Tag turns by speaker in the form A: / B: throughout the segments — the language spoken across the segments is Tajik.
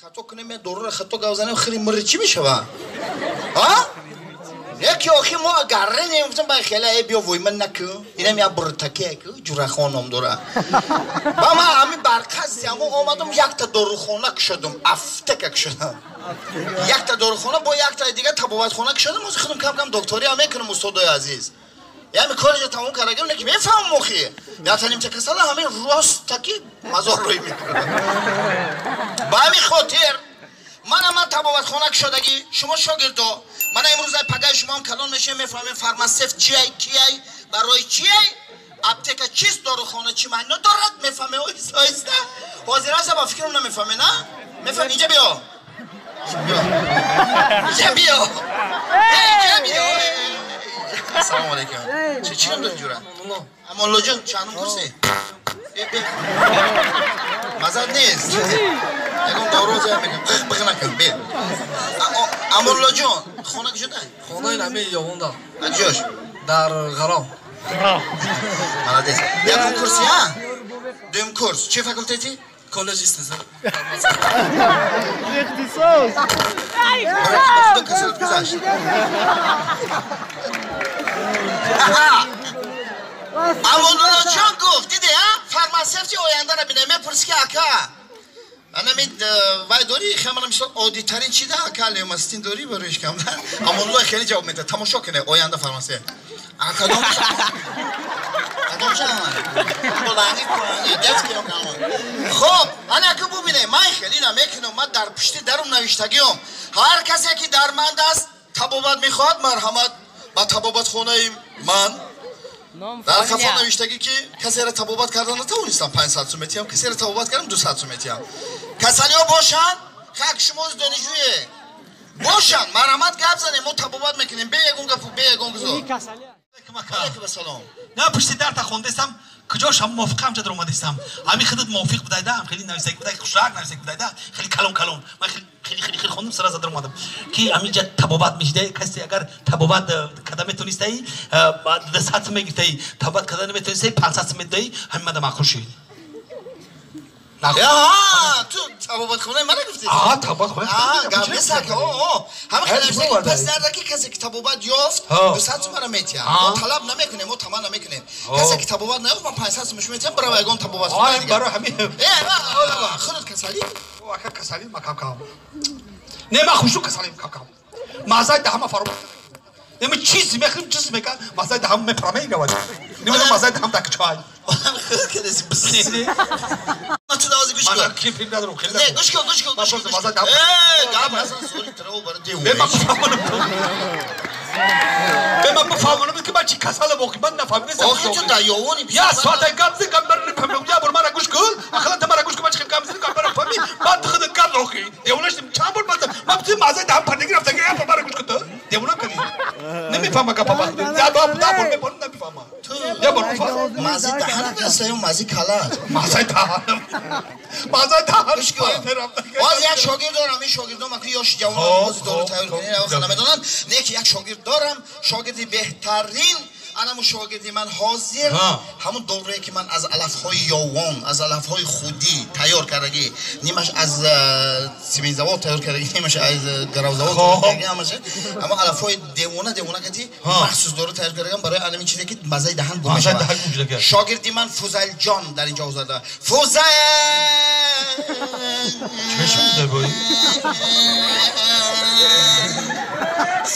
A: Хато кунем, я дорура хато гап занем, хири мири чӣ мешава? А? Яки охи мо агарре немгуфтам ба хеле э биё вой ман накун. Инам я буртаке ку ҷурахон ном дора. Ба ман ҳамин барқазди ҳамо омадам, якта дорухона кушодам, аптека кушодам. Якта дорухона бо якта дига табобатхона кушодам, ҳозир худам кам-кам докториам мекунам, устодои азиз. Яъне коллеҷа тамом кардагим, не ки мефаҳмам охи. Якта нимча касала ҳамин ростаки мазор рӯй мекунад. Ба ҳамин хотир мана ман табобатхона кушодагӣ, шумо шогирдо, мана имрӯз ай пагаи шумоам калон мешавем, мефаҳмем фармасевт чиай, киай, барои чиай, аптека чист, дорухона чӣ маъно дорад, мефаҳмем оҳиста оҳиста. Ҳозир аста ба фикрам намефаҳме, на? Мефаҳм, инҷа биё. Инҷа биё. Инҷа биё. Ассалому алайкум. Чӣ ном дорӣ ҷура? Амонулло ҷон, чандум курсе? Мазад нест. Ягон дору зая мекунам. Биғ накун, бе. Амонулло ҷон, хона куҷодай?
B: Хона ин ҳамин Ёвонда.
A: Ҷош?
B: Дар Ғаром.
A: Молодец. Якум курси, а? Дуюм курс. Чӣ факултети?
B: Коллеҷ истеса.
C: Ихтисос.
A: Худо касалат гузашт. Амонулло ҷон гуфт, диде, а? Фармасевти ояндаро бинем, мепурси ки ака, анами вай дорӣ, хамана мисол оддитарин чи да, ака леомастин дорӣ барои шикам, да? Амонулло хеле ҷавоб медиҳад. Тамошо кунед, оянда фармасевт. А кадом хоб, ана ки бубинед, ман хеле намекунам, ман дар пушти дарум навиштагиам. Ҳар касе ки дарманд аст, табобат мехоҳад, марҳамат ба табобатхонаи ман. Дар қафо навиштагӣ ки касеро табобат кардан натавонистам, 500 сум метиҳам, касеро табобат кардам, 200 сум метиҳам. Касалиҳо бошанд, хак шумо донишҷӯе бошанд, марҳамат гап занем, мо табобат мекунем, бе ягон гапу, бе ягон гузор. Алейкум ассалом.
D: На пушти дарта хондестам, куҷошам мувофиқам ҷа даромадестам. Ҳамин худат мувофиқ будайда, хеле нависак будай, хушрак нависак будайда, хеле калон калон. Ман хеле хеле хеле хондам, сара зада омадам. Ки ҳамин ҷа табобат мешидай, касе агар табобат када метонистаи, 200 сум мегирифтаи, табобат када наметонистаи, 500 сум медои, ҳамин мада маъқул шуд.
A: Ту табобатхонаи мана гуфтӣ?
D: А, табобатхона.
A: А, гап нест, ака. О, ҳама хеле навиштагӣ пас дарда ки касе ки табобат ёфт, 200 сумара метиҳад. Мо талаб намекунем, мо таман намекунем. Касе ки табобат наёфт, ман 500 сумаш метиҳам, барава ягон табобатхона дигар.
D: Барои ҳамин.
A: Э, худат касалӣ?
D: Ака касалӣ ма кам кам. Не, ман хушу касалӣ кам кам. Мазаи даҳама фаромӯш. Не, ман чиз мехӯрам, чиз мекунам, мазаи даҳам мепарам мегавад. Не, ман мазаи даҳам дар куҷоай.
A: Одам худ кадаси бис. Ман ту давози гӯш кун.
D: Ман ки филм надорам, хеле.
A: Не, гӯш кун, гӯш кун, гӯш кун. Э, гап ҳасан сори траво бар девона.
D: Бе ман бифаҳмонам. Бе ман бифаҳмонам ки ман чӣ касалам охи, ман нафаҳмидам.
A: Охи ту дар ёвони.
D: Я соата гап зин, гап бар нафаҳмидам. Я бор мара гӯш кун, ақаллан ту мара гӯш кун, ман чӣ гап зин, гап бар нафаҳмӣ. Ман ту худат гап охи. Девона шудем, чанд бор ман ту мазаи даҳам пардаги рафтагӣ, я бор мара гӯш кун ту. Девонам кардӣ. Намефаҳмам гапа ба. Я бор мефаҳмам, намефаҳмам. Я бор мефаҳмам.
A: Мазаи даҳан аст ё мазаи кала?
D: Мазаи даҳан. Мазаи даҳан.
A: Боз як шогирд дорам, ин шогирдом аки ёши ҷавонон бози дору тайёр кунед, намедонанд. Не ки як шогирд дорам, шогирди беҳтарин, анаму шогирди ман ҳозир, ҳамун доруе ки ман аз алафҳои ёвон, аз алафҳои худӣ тайёр кардагӣ, нимаш аз симинзавод тайёр кардагӣ, нимаш аз гаравзавод тайёр кардагӣ, ҳамаша ҳамон алафҳои девона девона кати махсус дору тайёр кардагам барои анамин чизе ки мазаи даҳан гум мешавад. Шогирди ман Фузайлҷон дар инҷо ҳозир дорад. Фузайл!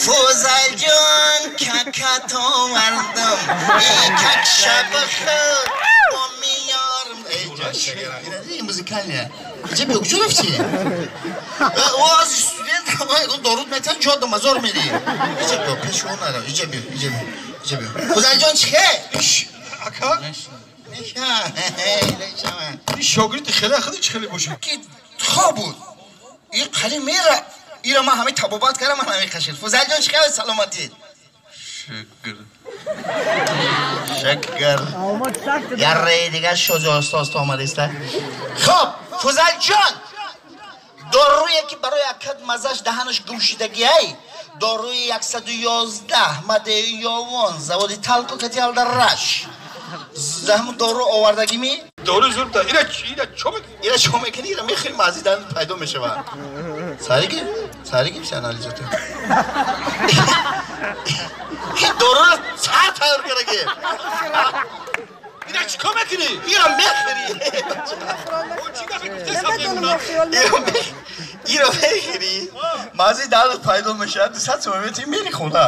A: Фузайлҷон, какат овардам, как шаб худ бо меёрам. Эй ҷон, ин музикалия. Иҷа биё, куҷо рафтӣ? О, аз студент дорут метиҳанд, ҷо мазор мерӣ. Иҷа биё, пеши он наро. Иҷа биё, иҷа биё, иҷа биё. Фузайлҷон, чӣ хел?
D: Ака? Ин шогирди хеле худи чӣ хеле бошад?
A: Ки хоб буд. Ин қали мера. Иро ман ҳамин табобат кардам, ман ҳамин қашид. Фузайлҷон, чӣ хел саломатӣ? Шукр. Шукр. Ярраи дигар шози оста оста омадиста. Хоб, Фузайлҷон, доруе ки барои акад мазаш даҳанаш гум шидагиай, доруи 111 мадаи ёвон, заводи Талко кати Алдарраш. Ҳамун дору овардагӣ ми?
D: Дору зур да. Ира ира чо мекунӣ?
A: Ира чо мекунӣ? Ира мехӯрӣ маззаи даҳанат пайдо мешавад. Сари сари гирифти анализото. Ин доруро сар тайёр карда гир.
D: Ира чӣ кор мекунӣ?
A: Ира мехӯрӣ.
D: Чӣ гапе гуфтӣ саб мекунам?
A: Ира мехӯрӣ. Маззаи даҳанат пайдо мешавад. 200 сомон метӣ мери хона.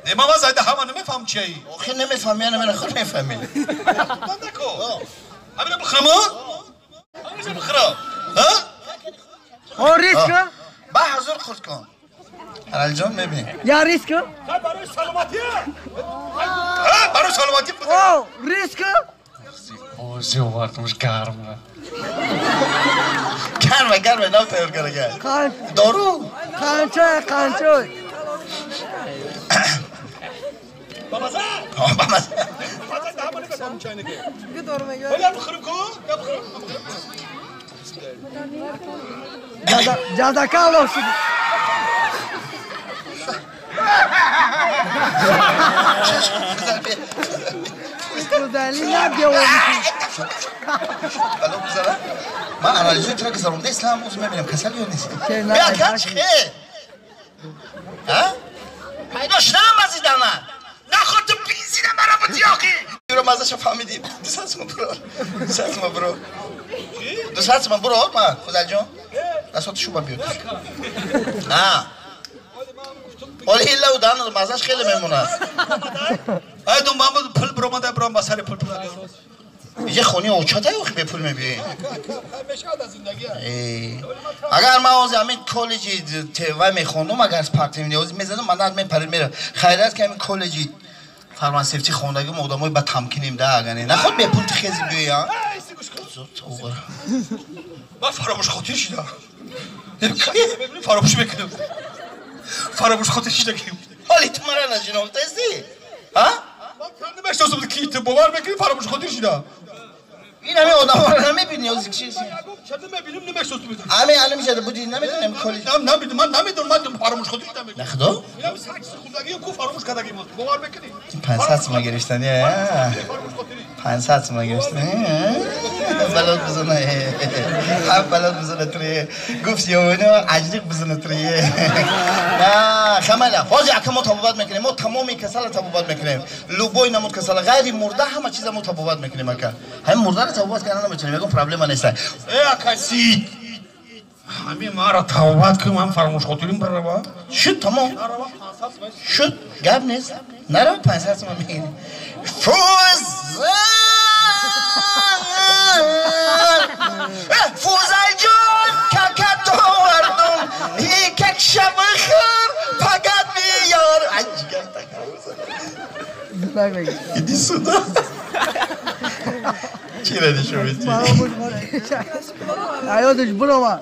D: Не, ман зайда ҳама намефаҳмам чияи.
A: Охир намефаҳмӣ, ана мена худ мефаҳмӣ.
D: Бандако. Ҳамина бихӯрам? Ҳамина бихӯрам. Ҳа?
C: О, риск?
A: Ба ҳазор хурд кун. Аралҷон мебинем.
C: Я риск?
D: Барои саломатӣ. Ҳа, барои саломатӣ.
C: О, риск?
B: Ози овардамш гарма.
A: Гарма, гарма, нав тайёр карда. Дору?
C: Қанча, қанча.
D: Бамаза?
A: Бамаза.
C: Ҷазакалов шуд.
A: Ман анализои туро гузаронда ислам ӯз мебинам касал ё нест. Бия ка чихе? Пайдо шудам маззаи даҳанат. Наход ту бензина мара будӣ охи. Юра маззаша фаҳмидӣ. 200 сомон бурор. 200 сомон бурор. 200 сомон бурор ма Фузалҷон. Дастото шуба биё. На. Ҳоли ҳилла у даҳанат маззаш хеле мемонад.
D: Ай дум ман пул буромада бурам ба сари пул пул.
A: Иҷа хони очатай охи бепул мебиёӣ. Агар ман ҳозир ҳамин коллеҷи вай мехондум, агар спортивни ҳозир мезадам, ман над мепарид меравам. Хайрият ки ҳамин коллеҷи фармасевтӣ хондагим одамои ба тамкинем да агар не. Наход бепул ту хези биёӣ, а?
D: Ман фаромӯшхотир шудам. Фаромӯш мекунам. Фаромӯшхотир шудагим.
A: Ҳоли ту мара нашинохтаистӣ? А?
D: Ман намешиносам ки ту бовар мекунӣ фаромӯшхотир шудам.
A: Ин ҳамин одамҳоро намебинӣ ҳозир чи?
D: Чата мебинам намешиносам.
A: Ҳамин ҳали мешада будӣ намедонам коллеҷ.
D: Намедонам, ман намедонам, ман фаромӯшхотир шудам.
A: На худо?
D: Инам саг хӯрдагиам ку фаромӯш кардагим. Бовар мекунӣ?
A: 500 сомон гирифтани, а? 500 сомон гирифтани. Балот бизана. Ҳам балот бизана три. Гуфт ёвино аҷриқ бизана три. На, хамала. Ҳозир ака мо табобат мекунем. Мо тамоми касала табобат мекунем. Любой намуд касала, ғайри мурда ҳама чиза мо табобат мекунем ака. Ҳамин мурдаро табобат кардан наметавонем, ягон проблема нест.
D: Э, ака сид. Ҳамин маро табобат кун, ман фаромӯшхотирим барава.
A: Шуд, тамом. Шуд, гап нест. Нарава 500 сомон мегирӣ. Фузал! Фузалҷон, какат овардум. Икак шаби хӯр, фақат биёр. Ай, ҷигар такам. Иди сюда. Чира нишон медиҳӣ?
C: Аёдаш бурома.